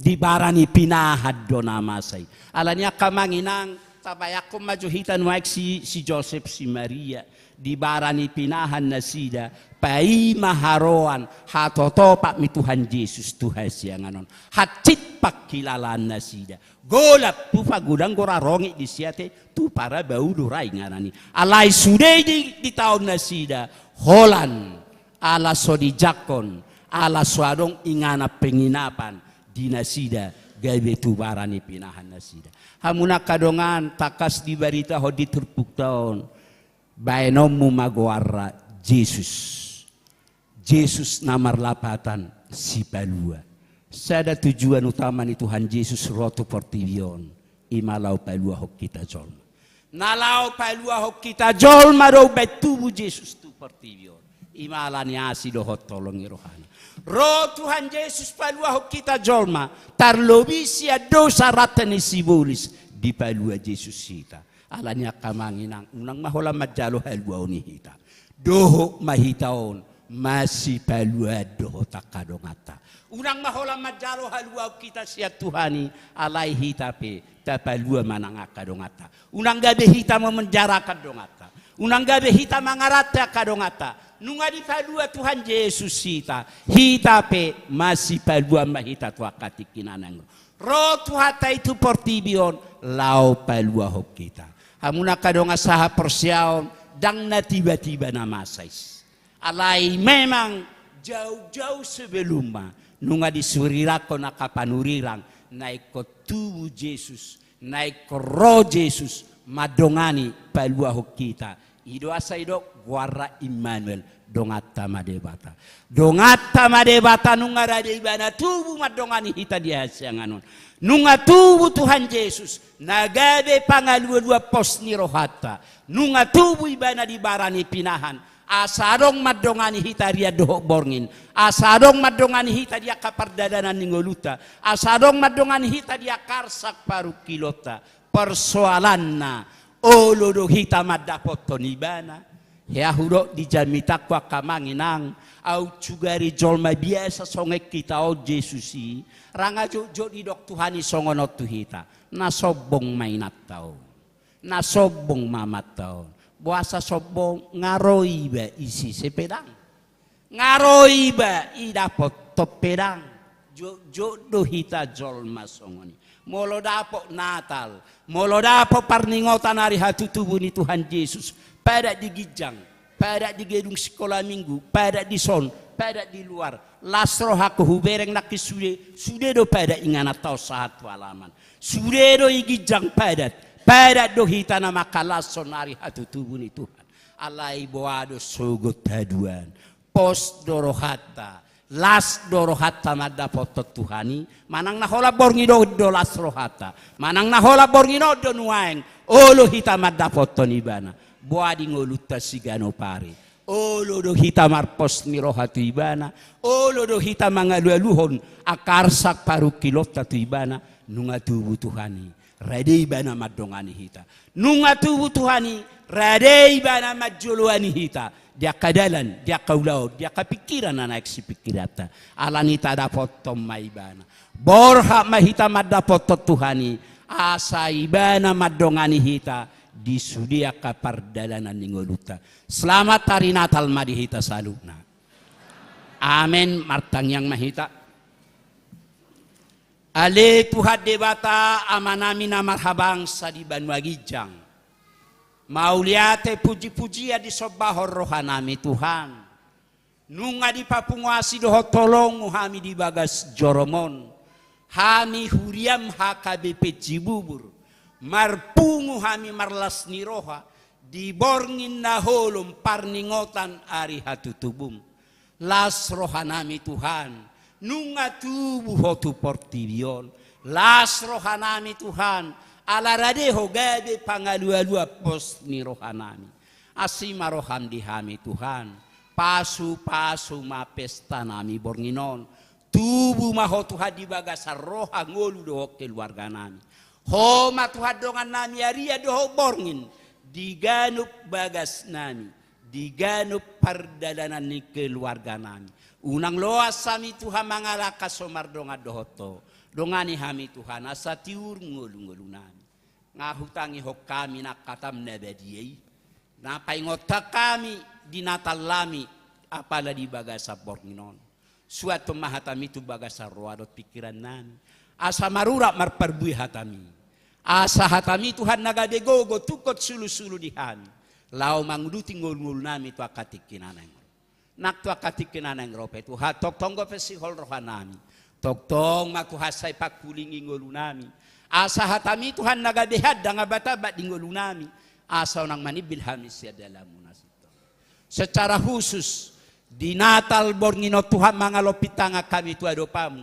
Di bara ni pinahan do na masa i. Alani i angka amang inang, tabayangkon ma jo hita nuaeng si, si Josep si Maria. Di bara ni pinahan nasida, paima haroan, hatotopan ni Tuhan Jesus tu hasiangan on. Hansit pangkilalaan nasida. Golap tu pagodang gora rongit di siate, tu parabau do ra inganan i. Alai sude i di, ditaon nasida, holan, ala so dijangkon, ala so adong inganan penginapan di nasida, gabe tu bara ni pinahan nasida. Hamu na angka dongan, tangkas dibaritahon di turpukta on, baenonmu ma goarna Jesus. Jesus na marlapatan Sipalua. Sada tujuan utama ni Tuhan Jesus ro tu portibi on, i ma laho paluahon hita jolma. Na laho paluahon hita jolma do umbahen tubu Jesus tu portibi on. I ma alani asi dohot holong ni rohana. Ro Tuhan Jesus paluahon hita jolma, tarlobi sian dosa rante ni sibolis, dipalua Jesus hita. Alani i angka amang inang, unang ma holan manjalo haluaon ni hita. Dohot ma hita on masipaluaan dohot angka donganta. Unang ma holan manjalo haluaon hita sian Tuhan i, alai hita pe tapalua manang angka donganta. Unang gabe hita memenjarakan donganta. Unang gabe hita mangarante angka donganta. Nunga dipalua Tuhan Jesus hita, hita pe masipaluaan ma hita tu angka tingki na naeng ro. Ro Tuhanta i tu portibi on laho paluahon hita. Hamu na angka dongan sahaporseaon, ndang na tiba-tiba na masa i. Alai memang jauh-jauh sebelumna, nunga disurirangkon angka panurirang, na ingkon tubu Jesus, na ingkon ro Jesus mandongani paluahon hita. I do asa didok goarna Immanuel, donganta ma Debata. Donganta ma Debata, nunga rade ibana tubu mandongani hita di hasiangan on. Nunga tubu Tuhan Jesus, na gabe pangalualuan pos ni rohanta. Nunga tubu ibana di bara ni pinahan, asa adong mandongani hita rian dohot borngin, asa adong mandongani hita di angka pardalanan ni ngolunta, asa adong mandongani hita di angka arsak parungkilonta. Persoalanna, olo do hita mandapothon ibana? Hea hudok di jamitangku angka amang inang, aut sugari jolma biasa songon hita on Jesus i, ndang jotjot didok Tuhan i songon on tu hita. Na sombong ma inanta on. Na sombong ma amanta on. Boasa sombong? Nga ro iba isi sepedang. Nga ro iba i dapothon pedang. Jotjot do hita jolma songon i. Molo dapot Natal, molo dapot parningotan ari hatutubu ni Tuhan Jesus, padat di ginjang, padat di gedung sikola minggu, padat dison, padat di luar. Las rohangku hubereng nangkin sude, sude do padat ingananta on sahat tu alaman. Sude do i ginjang padat, padat do hita na mangkalashon ari hatutubu ni Tuhan. Alai boha do sogot haduan, pos do rohanta, las do rohanta mandapothon Tuhan i, manang na holan borngin on do las rohanta, manang na holan borngin on do nuaeng, olo hita mandapothon ibana. Boha di ngolunta siganup ari? Olo do hita marpos ni roha tu ibana, olo do hita mangalualuhon angka arsak parungkilonta tu ibana? Nunga tubu Tuhan i, rade ibana mandongani hita. Nunga tubu Tuhan i, rade ibana manjoloani hita. Di angka dalan, di angka ulaon, di angka pingkiran na naeng sipingkiranta. Alani i tadapothon ma ibana. Borhat ma hita mandapothon Tuhan i, asa ibana mandongani hita di sude angka pardalanan ni ngolunta. Selamat hari Natal ma di hita saluhutna. Amen. Martangiang ma hita. Ale Tuhan Debata, Amanami na marhabangsa di banua ginjang, mauliate pujipujian disombahon rohanami Tuhan. Nunga dipapungu asi dohot holongmu hami di bagas jorom on. Hami huriam H K B P Cibubur, marpungu hami marlas ni roha di borngin na holom parningotan ari hatutubum. Las rohanami Tuhan, nunga tubu Ho tu portibi on. Las rohanami Tuhan, ala rade Ho gabe pangalualuan pos ni rohanami. Asi ma roham di hami Tuhan, pasupasu ma pestanami borngin on. Tubu ma Ho Tuhan di bagasan roha, ngolu dohot keluarganami. Ho ma Tuhan dongannami arian dohot borngin di ganup bagasnami, di ganup pardalanan ni keluarganami. Unang loas hami Tuhan mangalangka so mardongan dohot Ho. Dongani hami Tuhan, asa tiur ngolu-ngolu nami. Nga hutangihon hami nang hatam na badia i. Na paingothon hami di Natal nami, apala di bagasan borngin on. Suanhon ma hatami tu bagasan roha dohot pingkiran nami. Asa marurat marparbue hatami. Asa hatami Tuhan na gabe gogo tungkot sulu-sulu di hami. Laho manguduti ngolu-ngolu nami tu angka tingki na naeng ro. Nang tu angka tingki na naeng ro pe Tuhan, tongtong dope sihol roha nami. Tongtong ma Tuhan sai pangkulingi ngolu nami. Asa hatami Tuhan na gabe handang abat-abat di ngolu nami. Asa unang manimbil hami sian dalanmu na sintong. Secara khusus, di Natal borngin on Tuhan mangalompit tangan hami tu adopanmu.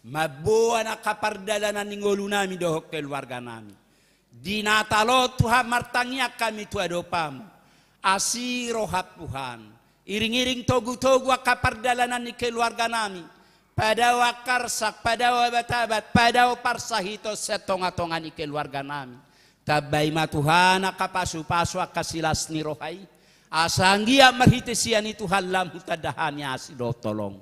Mamboan angka pardalanan ni ngolu nami dohot keluarga nami. Di Natal on Tuhan martangiang hami tu adopanmu. Asi roham Tuhan. Iring-iring togu-togu angka pardalanan ni keluarga nami. Padao angka arsak, padao abat-abat, padao parsahiton sian tonga-tonga ni keluarga nami. Tambai ma Tuhan angka pasu-pasu angka silas ni roha i. Asa anggiat marhite sian i Tuhan lam hutanda hami asi dohot holong.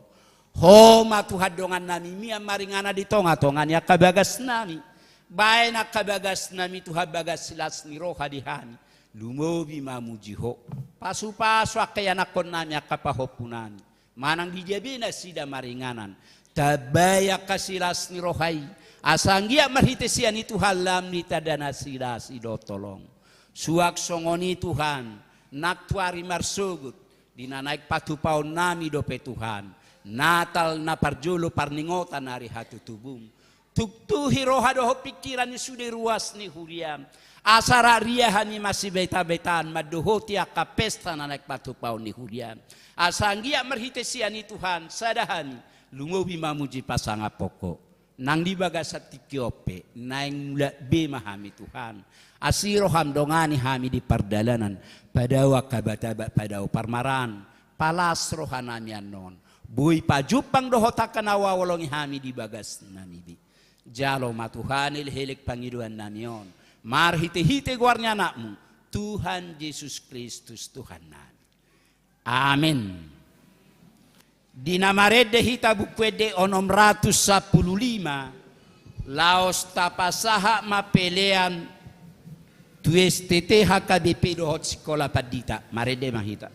Ho ma Tuhan dongan nami mian maringanan di tonga-tonga ni angka bagas nami. Baen angka bagas nami Tuhan bagas silas ni roha di hami. Lumobi mamuji ho. Pasu-pasu angka ianakhon nami angka pahompu nami. Manang di dia be nasida maringanan. Tambai angka silas ni roha i. Asa anggiat marhite sian i Tuhan lam hutanda nasida asi dohot holong. Suang songon i Tuhan. Nang tu ari marsogot. Di na naeng patupaon nami dope Tuhan. Natal na parjolo parningotan ari hatutubum. Tuktuhi roha dohot pingkiran ni sude ruas ni huriam. Asa rap ria hami masibeta-betaan mandohoti angka pesta na naeng patupaon ni huriam. Asa anggiat marhite sian i Tuhan, sada hami, lumobi mamuji pasangaphon ho. Nang di bagasan tingki on pe, naeng mulak be ma hami Tuhan. Asi roham dongani hami di pardalanan, padao angka abat-abat padao parmaraan, palas roha nami annon. Boi pajumpang dohot angka na huhaholongi hami di bagas nami be. Jalo ma Tuhan elek-elek pangidoan nami on. Marhite-hite goar ni anakmu, Tuhan Jesus Kristus Tuhan nami. Amen. Di na marende hita Buku Ende onom ratus sampulu lima, laos tapasahat ma pelean tu S T T H K B P dohot Sikola Pandita. Marende ma hita.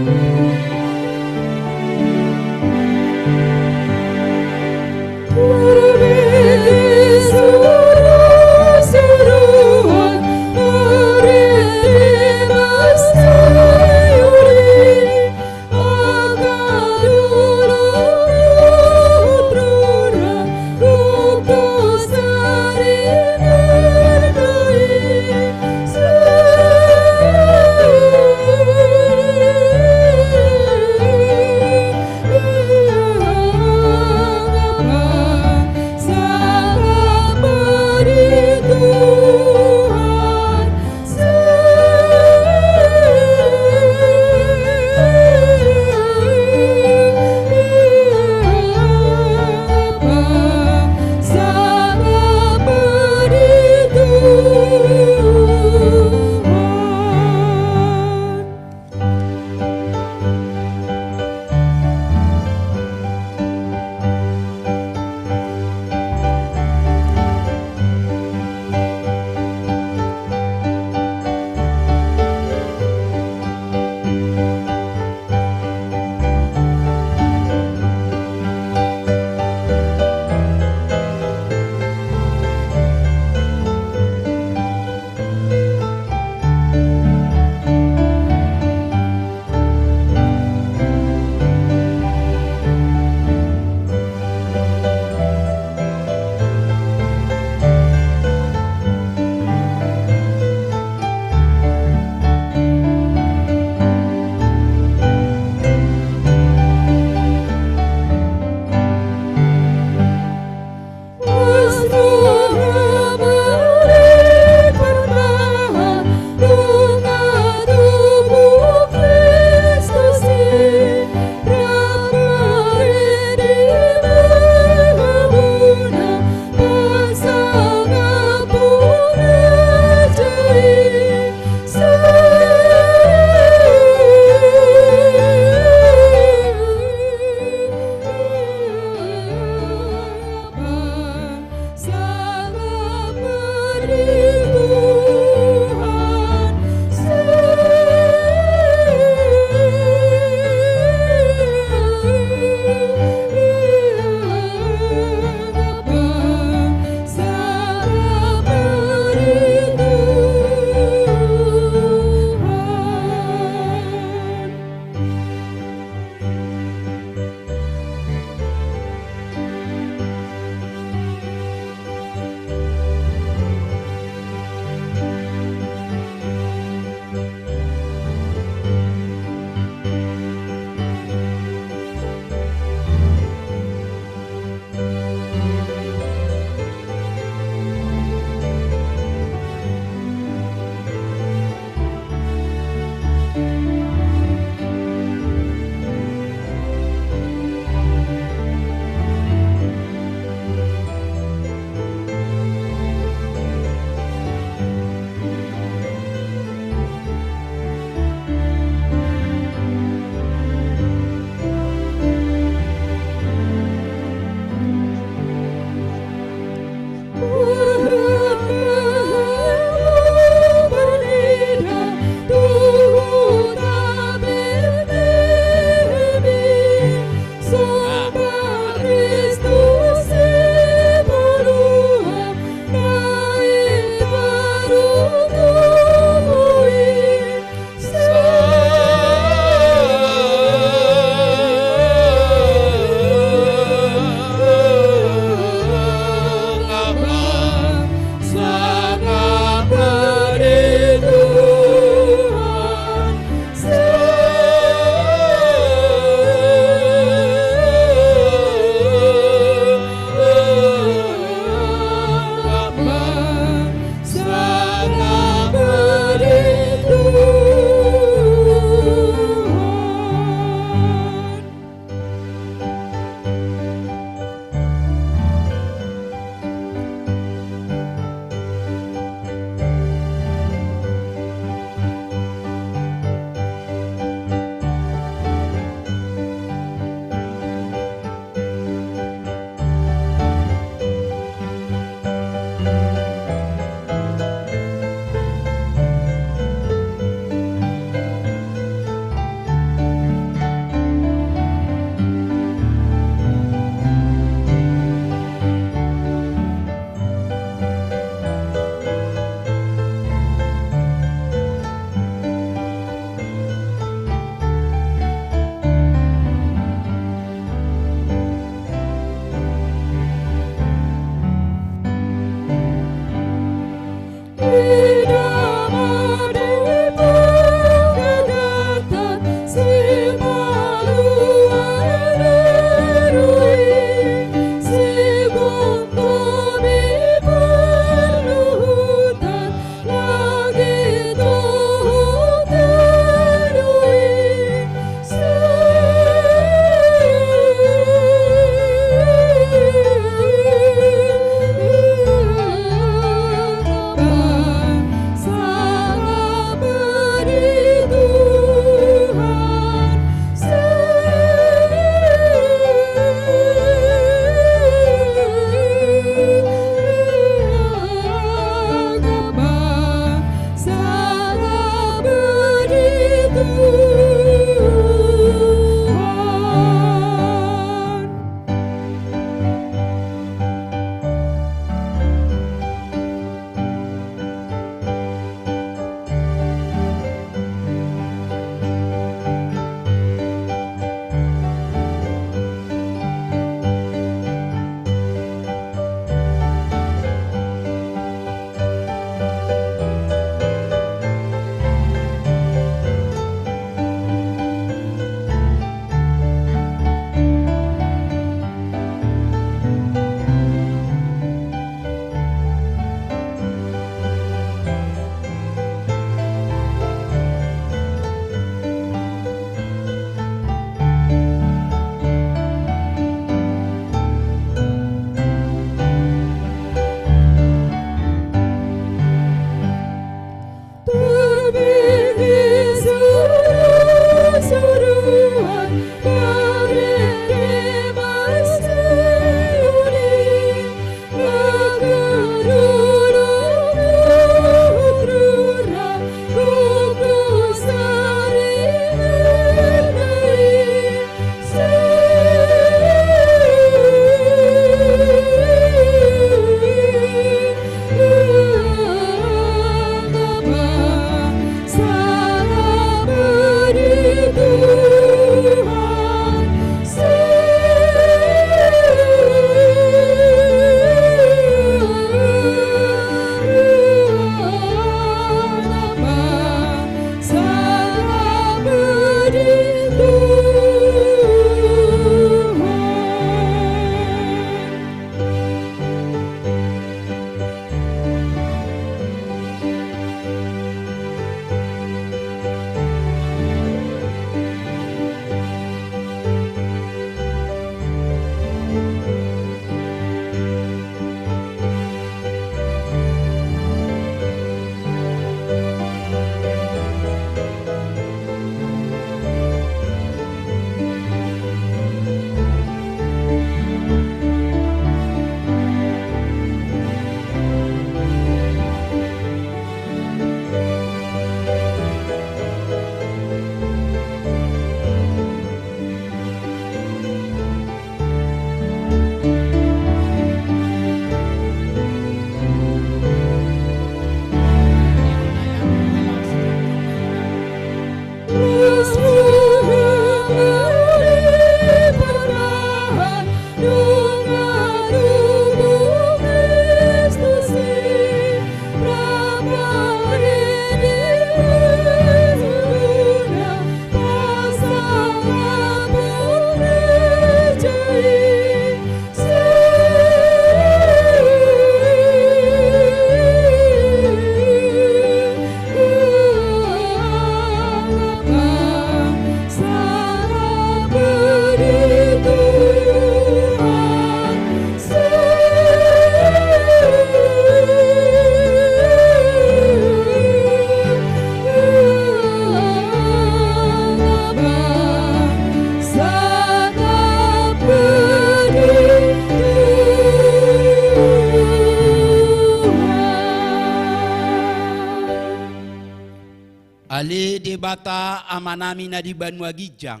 Ale Debata Amanami na di banua ginjang,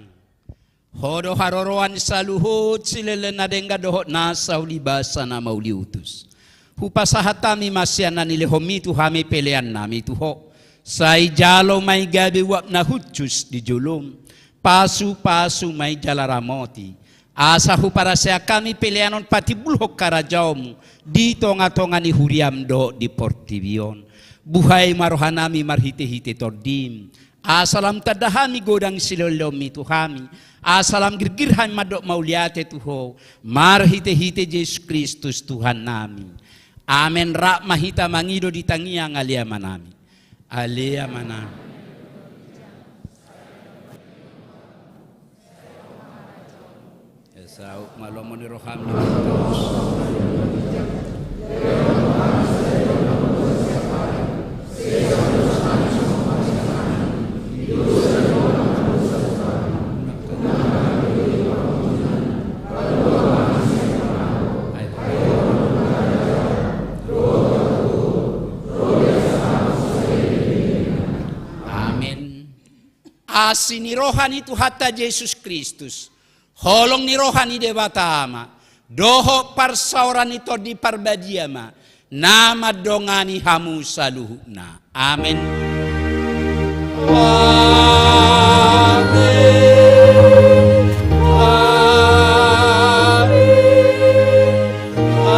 Ho do haroroan saluhut silehon na denggan dohot nasa uli basa na mauliutus. Hupasahat hami ma sian na nilehonMi tu hami peleannami tu Ho. Sai jalo ma i gabe uap na hushus di jolom. Pasupasu ma i jala ramoti. Asa huparaseak hami pelean on patimbulhon harajaonMu di tongatonga ni huriaM dohot di portibi on. Buhai ma rohanami marhitehite TondiM. Asa lam tanda hami godang silehonlehonMi tu hami. Asa lam girgir hami mandok mauliate tu Ho. Marhitehite Jesus Kristus Tuhannami. Amen. Rap ma hita mangido di tangiang Ale Amanami. Ale Amanami. Saut ma lomo ni rohaM di Amen. Asi ni roha ni Tuhanta Jesus Kristus, holong ni roha ni Debata Ama, dohot parsaoran ni Tondi Parbadia ma na mandongani hamu saluhutna. Amen. Amen. Amen. Amen.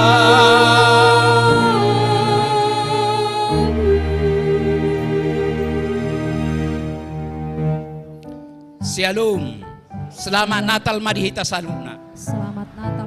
Syalom. Selamat Natal ma di hita saluhutna. Selamat Natal.